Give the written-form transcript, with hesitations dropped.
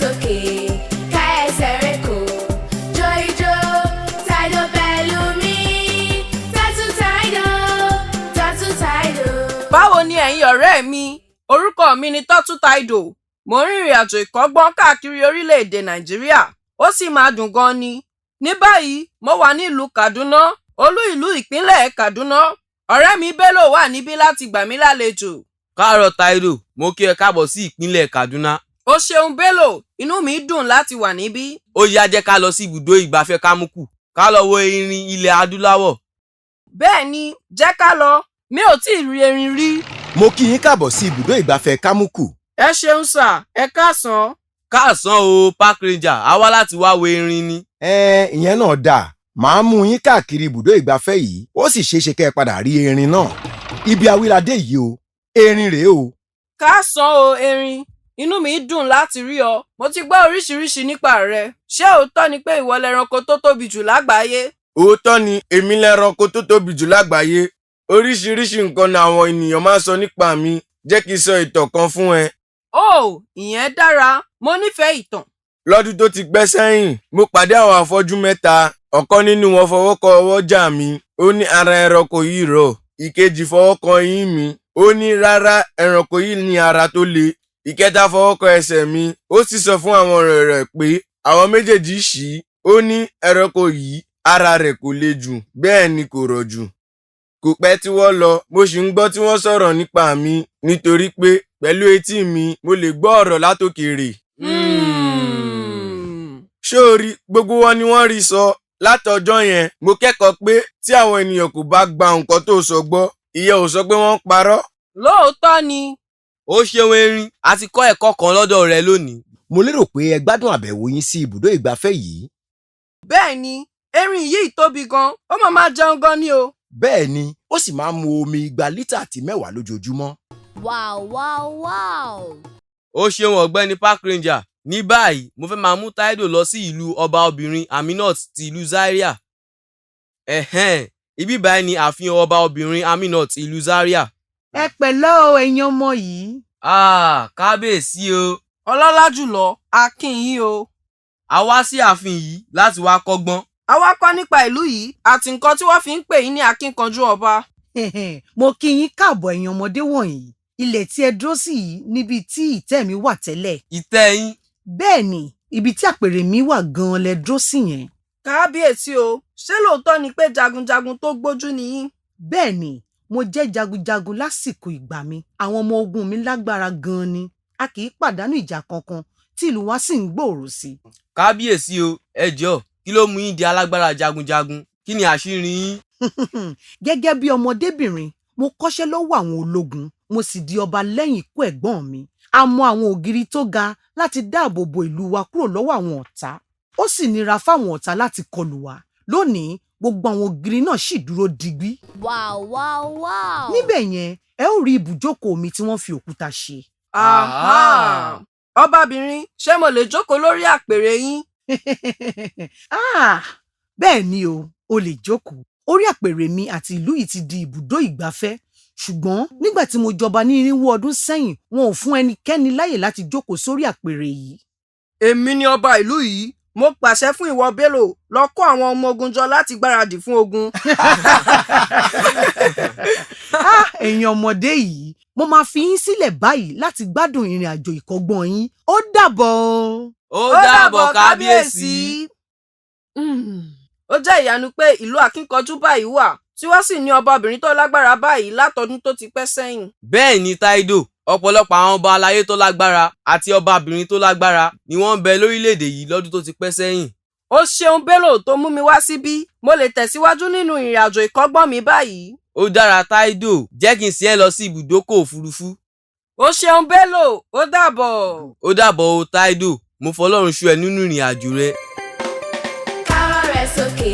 Sókè, ká ẹsẹ̀ rẹ̀ kò. Jó ijó Taido pẹ̀lú mi. Tatu Taido, Tatu Taido. Báwo ni, ẹ̀yin ọ̀rẹ́ mi? Orúkọ mi ni Tọ́tù Taido. Mo ń rìnrìn àjò ìkọ́gbọ́n káàkiri orílẹ̀-èdè Nàìjíríà, ó sì máa dùn gan ni. Ní báyìí, mo wà ní ìlú Kaduna, olú ìlú ìpínlẹ̀ Kaduna. Ọ̀rẹ́ mi Bello wà níbí láti gbà mí lálejò. Káàárọ̀ Taido, mo kí ẹ káàbọ̀ sí ìpínlẹ̀ Kaduna. O ṣeun Bello, inú mi dùn láti wà níbí. Ó yá, jẹ́ ká lọ sí ibùdó ìgbafẹ́ Kámúkù, ká lọ wo erin ilẹ̀ adúláwọ̀. Bẹ́ẹ̀ ni, jẹ́ ká lọ, mi ò tí ì rí erin rí. Mo kí yín káàbọ̀ sí ibùdó ìgbafẹ́ Kámúkù. Ẹ ṣeun sà, ẹ káàsán. Káàsán o, park ranger, a wá láti wá wo erin ni. Ẹ ìyẹn náà dáa, màá mú yín káàkiri ibùdó ìgbafẹ́ yìí, ó sì ṣeé ṣe kẹ́ ẹ padà rí erin náà. Ibi awíradé yìí o, erin rèé o. Káàsán o erin, inú mi dùn láti rí ọ. Mo ti gbọ́ oríṣiríṣi nípa rẹ. Ṣé òótọ́ ni pé ìwọ lẹranko tó tóbi jù lágbàáyé? Òótọ́ ni, èmi lẹranko tó tóbi jù lágbàáyé. Oríṣiríṣi nǹkan ni àwọn ènìyàn máa ń sọ nípa mi. Jẹ́ kí n sọ ìtàn kan fún ẹ. Ó, ìyẹn dára, mo nífẹ̀ẹ́ ìtàn. Lọ́dún tó ti pẹ́ sẹ́yìn, mo pàdé àwọn afọ́jú mẹ́ta. Ọ̀kan nínú wọn fọwọ́ kan ọwọ́jà mi, ó ní ara ẹranko yìí rọ̀. Ìkejì fọwọ́ kan eyín mi, ó ní rárá, ẹranko yìí ní ara tó le. Ìkẹta fọwọ́ kan ẹsẹ̀ mi, ó sì sọ fún àwọn ọ̀rẹ́ rẹ̀ pé àwọn méjèèjì ṣì. Ó ní ẹranko yìí, ara rẹ̀ kò le jù, bẹ́ẹ̀ ni kò rọ̀ jù. Kò pẹ́ tí wọ́n lọ, mo sì ń gbọ́ tí wọ́n sọ̀rọ̀ nípa mi, nítorí pé pẹ̀lú etí mi, mo lè gbọ́ ọ̀rọ̀ látòkèèrè. Ṣé o rí, gbogbo wọn ni wọ́n rí sọ. Látọjọ́ yẹn, mo kẹ́kọ̀ọ́ pé tí àwọn ènìyàn kò bá gba nǹkan tó sọ gbọ́, ìyẹn ò sọ pé wọ́n ń parọ́. Lóòótọ́ ni. Ó ṣeun erin, a ti kọ́ ẹ̀kọ́ kan lọ́dọ̀ rẹ lónìí. Mo lérò pé ẹ gbádùn àbẹ̀wò yín sí ibùdó ìgbafẹ́ yìí. Bẹ́ẹ̀ ni, erin yìí tóbi gan, ó máa máa jẹun gan ni o. Bẹ́ẹ̀ ni, ó sì máa ń mu omi 2.2 lítà lójoojúmọ́. Wow. Ó ṣeun, ọ̀gbẹ́ni park ranger. Ní báyìí, mo fẹ́ máa mú Taido lọ sí ìlú ọba obìnrin Aminat ti ìlú Zaria. Ẹ̀hẹ́n, ibi báyìí ni ààfin ọba obìnrin Aminat ti ìlú Zaria. Ẹ pẹ̀lẹ́ o, ẹ̀yin ọmọ yìí. Ah, kábíyèsí o. Ọlọ́lá jùlọ, a kí yín o. A wá sí ààfin yìí láti wá kọ́gbọ́n. A wá kọ́ nípa ìlú yìí àti nǹkan tí wọ́n fi ń pè yín ní akíkanjú ọba. Mo kí yín káàbọ̀, ẹ̀yin ọmọdé wọ̀nyí. Ilẹ̀ tí ẹ dúró sí yìí níbi tí ìtẹ́ mi wà tẹ́lẹ̀. Ìtẹ́ yín? Bẹ́ẹ̀ ni, ibi tí àpèrè mi wà gan-an lẹ dúró sí yẹn. Kábíyèsí o, ṣé lóòótọ́ ni pé jagunjagun tó gbójú ni yín? Bẹ́ẹ̀ ni, mo jẹ́ jagunjagun lásìkò ìgbà mi. Àwọn ọmọ ogun mi lágbára gan-an ni. A kì í pàdánù ìjà kankan, tí ìlú wa sì ń gbòòrò sí i. Kábíyèsí o, ẹ jọ̀ọ́, kí ló mú yín di alágbára jagunjagun? Kí ni àṣírí yín? Gẹ́gẹ́ bí ọmọdébìnrin, mo kọ́ṣẹ́ lọ́wọ́ àwọn ológun, mo sì di ọba lẹ́yìn ikú ẹ̀gbọ́n mi. A mọ àwọn ògiri tó ga láti dáàbò bo ìlú wa kúrò lọ́wọ́ àwọn ọ̀tá. Ó sì nira fáwọn ọ̀tá láti kọlù wá. Lónìí, gbogbo àwọn ògiri náà sì dúró digbí. Wow. Níbẹ̀ yẹn, ẹ ó rí ibùjókòó mi tí wọ́n fi òkúta ṣe. Àhá! Ọbabìnrin, ṣé mo lè jókòó lórí àpèrè yín? Ah, bẹ́ẹ̀ ni o, o lè jókòó. Orí àpèrè mi àti ìlú yìí ti di ibùdó ìgbafẹ́, ṣùgbọ́n nígbà tí mo jọba ní 400 ọdún sẹ́yìn, wọn ò fún ẹnikẹ́ni láyè láti jókòó sórí àpèrè yìí. Èmi ni ọba ìlú yìí. Mo pàṣẹ fún ìwọ Bello, lọ kó àwọn ọmọ ogun jọ láti gbáradì fún ogun. Ah, ẹ̀yin ọmọdé yìí, mo máa fi yín sílẹ̀ báyìí láti gbádùn ìrìn àjò ìkọ́gbọ́n yín. Ó dàbọ̀. Ó dàbọ̀, kábíyèsí. Ó jẹ́ ìyanu pé ìlú akíkanjú báyìí wà, tí wọ́n sì ní ọbabìnrin tó lágbára báyìí látọdún tó ti pẹ́ sẹ́yìn. Bẹ́ẹ̀ ni Taido, ọ̀pọ̀lọpọ̀ àwọn ọba aláyé tó lágbára àti ọbabìnrin tó lágbára ni wọ́n ń bẹ lórílẹ̀-èdè yìí lọ́dún tó ti pẹ́ sẹ́yìn. O ṣeun Bello tó mú mi wá síbí, mo lè tẹ̀síwájú nínú ìrìn àjò ìkọ́gbọ́n mi báyìí. Ó dára Taido, jẹ́ kí n sìn ẹ́ lọ sí ibùdókọ̀ òfurufú. O ṣeun Bello, ó dàbọ̀. Ó dàbọ̀ o Taido, mo fọlọ́run ṣọ́ ẹ nínú ìrìn àjò rẹ. Káwọ́ rẹ̀ sókè.